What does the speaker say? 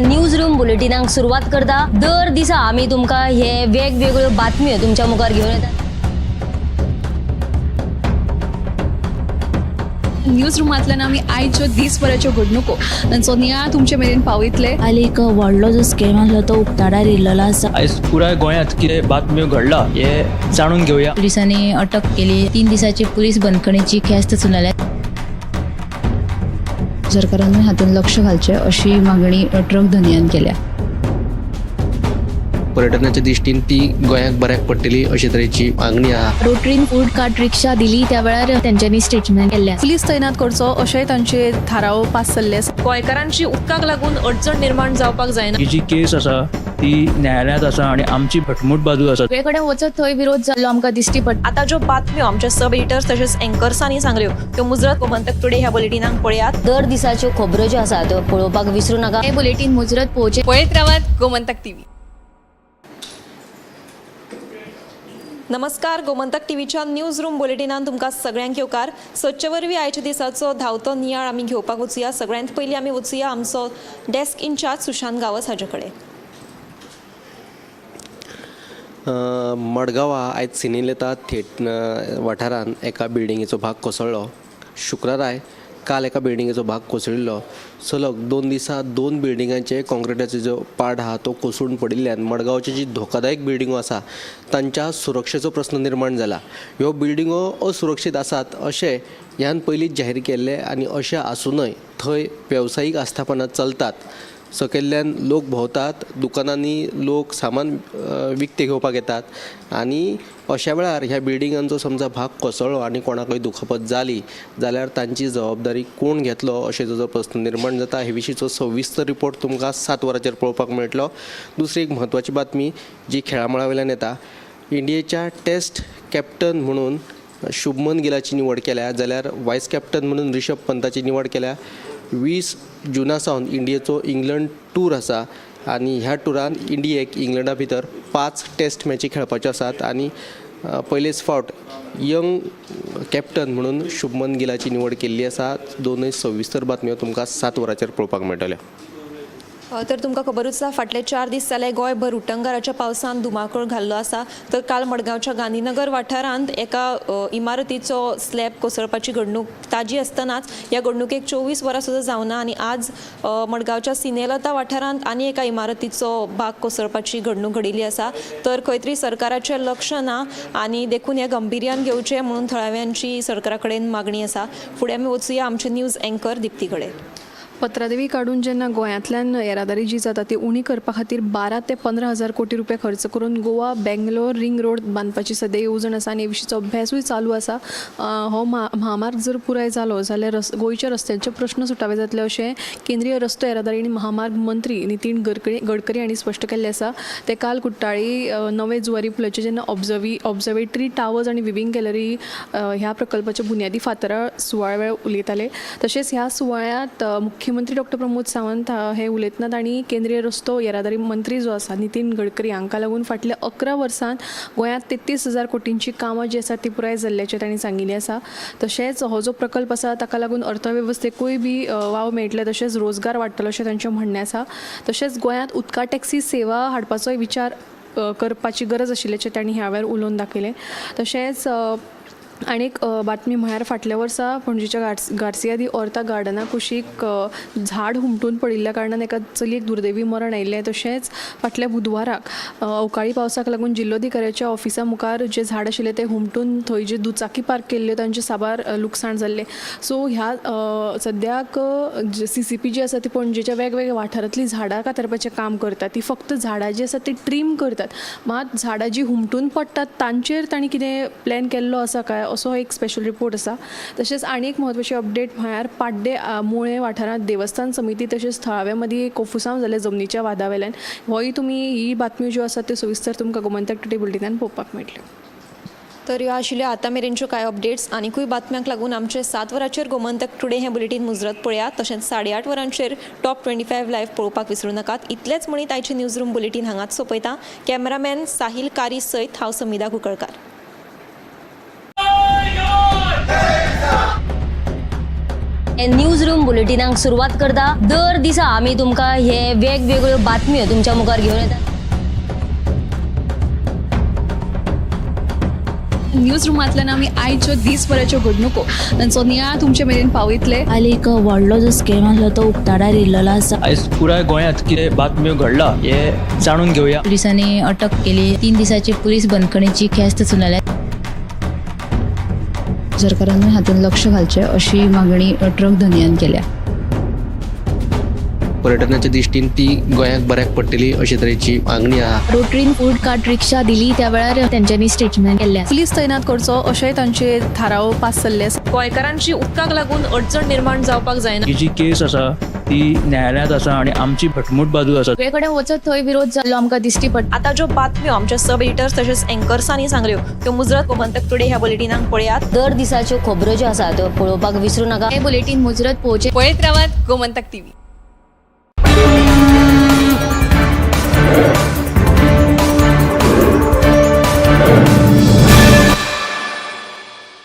News room बुलेटिनाक सुरवात करता. दर दिसा आमी तुमकां हे वेगवेगळ्यो बातम्यो तुमच्या मुखार घेवन येतात. न्यूज रुमांतल्यान आमी आयच्यो दीसभराच्यो घडणुको तांचो नियाळ तुमचे मेरेन पावयतले. काल एक व्हडलो जो स्कॅम आसलो तो उक्ताडार येयल्लो आसा. आयज पुराय गोंयांत कितें बातम्यो घडला हे जाणून घेवया. पुलिसांनी अटक केली. 3 दिसाची पुलीस बंदखणीची ख्यास्त सुनायल्या. सरकारानूय हातूंत लक्ष घालचें अशी मागणी ट्रक धनयान केल्या. पर्यटनाच्या दृश्टीन ती गोंयाक बऱ्याक पडटली अशे तरेची मागणी आहा. रोटरीन फूड कार्ट रिक्षा दिली त्या वेळार तेंच्यांनी स्टेटमेंट केल्लें. पुलीस तैनात करचो अशेंय तांचे थाराव पास जाल्ले आसा. गोंयकारांची उदकाक लागून अडचण निर्माण जावपाक जायना. ही जी केस आसा ती न्यायालयांत आसा आनी आमची घटमूट बाजू आसा. सगळे कडेन वचत थंय विरोध जाल्लो आमकां दिश्टी पडटा. आतां ज्यो बातम्यो आमच्या सब एडिटर्स तशेंच एंकर्सांनी सांगल्यो त्यो मुजरत गोमंतक टुडे ह्या बुलेटिनाक पळयात. दर दिसाच्यो खबरो ज्यो आसा त्यो पळोवपाक विसरू नाका. हे बुलेटीन मुजरत पळोवचें. पळयत रावात गोमंतक टीव्ही. नमस्कार, गोमंतक टीव्हीच्या न्यूज रूम बुलेटिनान तुमकां सगळ्यांक येवकार. सदचे वरवीं आयच्या दिसाचो धांवतो नियाळ आमी घेवपाक वचुया. सगळ्यांत पयलीं आमी वचुया आमचो डेस्क इन्चार्ज सुशांत गांवस हाजे कडेन. मडगांवा आयज सिनेलता थेट वाठारांत एका बिल्डिंगेचो भाग कोसळ्ळो. शुक्राराय काल एका बिल्डिंगेचो भाग कोसळिल्लो. सलग 2 दिसां 2 बिल्डिंगांचे कॉन्क्रिटाचो जो पाड आहा तो कोसळून पडिल्ल्यान मडगांवची जी धोकादायक बिल्डिंगो आसा तांच्या सुरक्षेचो प्रस्न निर्माण जाला. ह्यो बिल्डिंगो असुरक्षीत आसात अशें ह्यान पयलींच जाहीर केल्लें आनी अशें आसुनय थंय वेवसायीक आस्थापनां चलतात. सकयल्ल्यान लोक भोंवतात, दुकानांनी लोक सामान विकतें घेवपाक येतात आनी अशा वेळार ह्या बिल्डिंगांचो समजा भाग कोसळ्ळो आनी कोणाकय दुखापत जाली जाल्यार तांची जबाबदारी कोण घेतलो अशें जो प्रस्न निर्माण जाता. हे विशींचो सविस्तर रिपोर्ट तुमकां 7 वरांचेर पळोवपाक मेळटलो. दुसरी एक म्हत्वाची बातमी जी खेळामळा वयल्यान येता, इंडियेच्या टॅस्ट कॅप्टन म्हणून शुभमन गिलाची निवड केल्या जाल्यार वायस कॅप्टन म्हणून ऋषभ पंताची निवड केल्या. 20 जुना सावन इंडियेचो इंग्लंड टूर आसा आनी ह्या टुरान इंडियेक इंग्लंडा भितर 5 टॅस्ट मॅची खेळपाच्यो आसात आनी पयलेच फावट यंग कॅप्टन म्हणून शुभमन गिलाची निवड केल्ली आसा. दोनूय सविस्तर बातम्यो तुमकां 7 वरांचेर पळोवपाक मेळटल्यो. तर तुमकां खबरूच आसा, फाटले 4 दीस जाले गोंयभर उटंगाराच्या पावसान धुमाकूळ घाल्लो आसा. तर काल मडगांवच्या गांधीनगर वाठारांत एका इमारतीचो स्लॅब कोसळपाची घडणूक ताजी आसतनाच ह्या घडणुकेक 24 वरां सुद्दां जावना आनी आज मडगांवच्या सिनेलता वाठारांत आनी एका इमारतीचो भाग कोसळपाची घडणूक घडिल्ली आसा. तर खंय तरी सरकाराचें लक्ष ना आनी देखून हें गंभिर्यान घेवचें म्हणून थळाव्यांची सरकारा कडेन मागणी आसा. फुडें आमी वचुया आमचे न्यूज एंकर दिप्ती कडेन. पत्रादेवी काडून जेन्ना गोंयांतल्यान येरादारी जी जाता ती उणी करपा खातीर 12 ते 15 हजार कोटी रुपया खर्च करून गोवा बेंगलोर रिंग रोड बांदपाची सद्या येवजण आसा आनी हे विशींचो अभ्यासूय चालू आसा. हो म्हामार्ग जर पुराय जालो जाल्यार गोंयच्या रस्त्यांचे प्रश्न सुटावे जातले अशें केंद्रीय रस्तो येरादारी आनी महामार्ग मंत्री नितीन गडकरी हांणी स्पश्ट केल्लें आसा. ते काल कुट्टाळी नवे जुवारी पुलाचे जेन्ना ऑब्जर्वेटरी टावर्स आनी विविंग गॅलरी ह्या प्रकल्पाच्या बुन्यादी फातरा सुवाळ्या वेळार उलयताले. तशेंच ह्या सुवाळ्यांत मुख्यमंत्री डॉक्टर प्रमोद सावंत हे उलयतना तांणी केंद्रीय रस्तो येरादारी मंत्री जो आसा नितीन गडकरी हांकां लागून फाटल्या 11 वर्सांत गोंयांत 33,000 कोटींची कामां जी आसा ती पुराय जाल्ल्याचें तांणी सांगिल्लें आसा. तशेंच हो जो प्रकल्प आसा ताका लागून अर्थवेवस्थेकूय बी वाव मेळटले तशेंच रोजगार वाडटलो अशें तांचें म्हणणें आसा. तशेंच गोंयांत उदका टॅक्सी सेवा हाडपाचोय विचार करपाची गरज आशिल्ल्याचें तांणी ह्या वेळार उलोवन दाखयलें. तशेंच आनीक बातमी म्हळ्यार फाटल्या वर्सा पणजेच्या गार्सिया दी ऑर्ता गार्डना कुशीक झाड हुमटून पडिल्ल्या कारणान एका चलयेक दुर्दैवी मरण आयिल्लें. तशेंच फाटल्या बुधवाराक अवकाळी पावसाक लागून जिल्लोधिकाऱ्याच्या ऑफिसा मुखार जें झाड आशिल्लें तें हुमटून थंय जे दुचाकी पार्क केल्ल्यो तांचें साबार लुकसाण जाल्लें. सो ह्या सद्याक CCP जी आसा ती पणजेच्या वेगवेगळ्या वाठारांतलीं झाडां कातरपाचें काम करता. ती फक्त झाडां जी आसा ती ट्रीम करतात, मात झाडां जीं हुमटून पडटात तांचेर तांणी कितें प्लॅन केल्लो आसा काय असो एक स्पेशल रिपोर्ट आसा. तशेंच आनी एक म्हत्वाची अपडेट म्हळ्यार पाड्डे मुळे वाठारांत देवस्थान समिती तशेंच थळाव्या मदीं कोफुसांव जालें जमनीच्या वादा वेल्यान. होय तुमी ही बातम्यो ज्यो आसा त्यो सविस्तर तुमकां गोमंतक टुडे बुलेटिनान पळोवपाक मेळटल्यो. तर ह्यो आशिल्ल्यो आतां मेरेनच्यो कांय अपडेट्स. आनिकूय बातम्यांक लागून आमचे 7 वरांचेर गोमंतक टुडे हें बुलेटीन मुजरत पळयात. तशेंच 8:30 वरांचेर टॉप 25 लायव्ह पळोवपाक विसरूं नाकात. इतलेंच म्हणीत आयचें न्यूज रूम बुलेटीन हांगाच सोंपयता. कॅमेरामॅन साहील कारी सयत हांव समिधा कुंकळकार. हे न्यूज रूम बुलेटिनाक सुरवात करता. दर दिसा आमी तुमकां हे वेगवेगळ्यो बातम्यो तुमच्या मुखार घेवन येता. न्यूज रुमांतल्यान आमी आयच्यो दीसभराच्यो घडणुको तांचो नियाळ तुमचे मेरेन पावयतले. काल एक व्हडलो जो स्कॅम आसलो तो उक्ताडार येयल्लो आसा. आयज पुराय गोंयांत कितें बातम्यो घडला हे जाणून घेवया. पुलिसांनी अटक केली. 3 दिसाची पुलीस बंदखणीची ख्यास्त सुनायल्या. सरकारानूय हातूंत लक्ष घालचें अशी मागणी ट्रक धनयान केल्या. पर्यटनाच्या दृश्टीन ती गोंयाक बऱ्याक पडटली अशे तरेची मागणी आहा. रोटरीन फूड कार्ट रिक्षा दिली त्या वेळार तेंच्यांनी स्टेटमेंट केल्लें आसा. पुलीस तैनात करचो अशेंय तांचे थाराव पास जाल्ले आसा. गोंयकारांची उदकाक लागून अडचण निर्माण जावपाक जायना. ही जी केस आसा ती न्यायालयांत आसा आनी आमची घटमूट बाजू आसा. सगळे कडेन वचत थंय विरोध जाल्लो आमकां दिश्टी पडटा. आतां ज्यो बातम्यो आमच्या सब एडिटर्स तशेंच एंकर्सांनी सांगल्यो त्यो मुजरत गोमंतक टुडे ह्या बुलेटिनाक पळयात. दर दिसाच्यो खबरो ज्यो आसा त्यो पळोवपाक विसरू नाका. हे बुलेटीन मुजरत पळोवचें. पळयत रावात गोमंतक टीव्ही.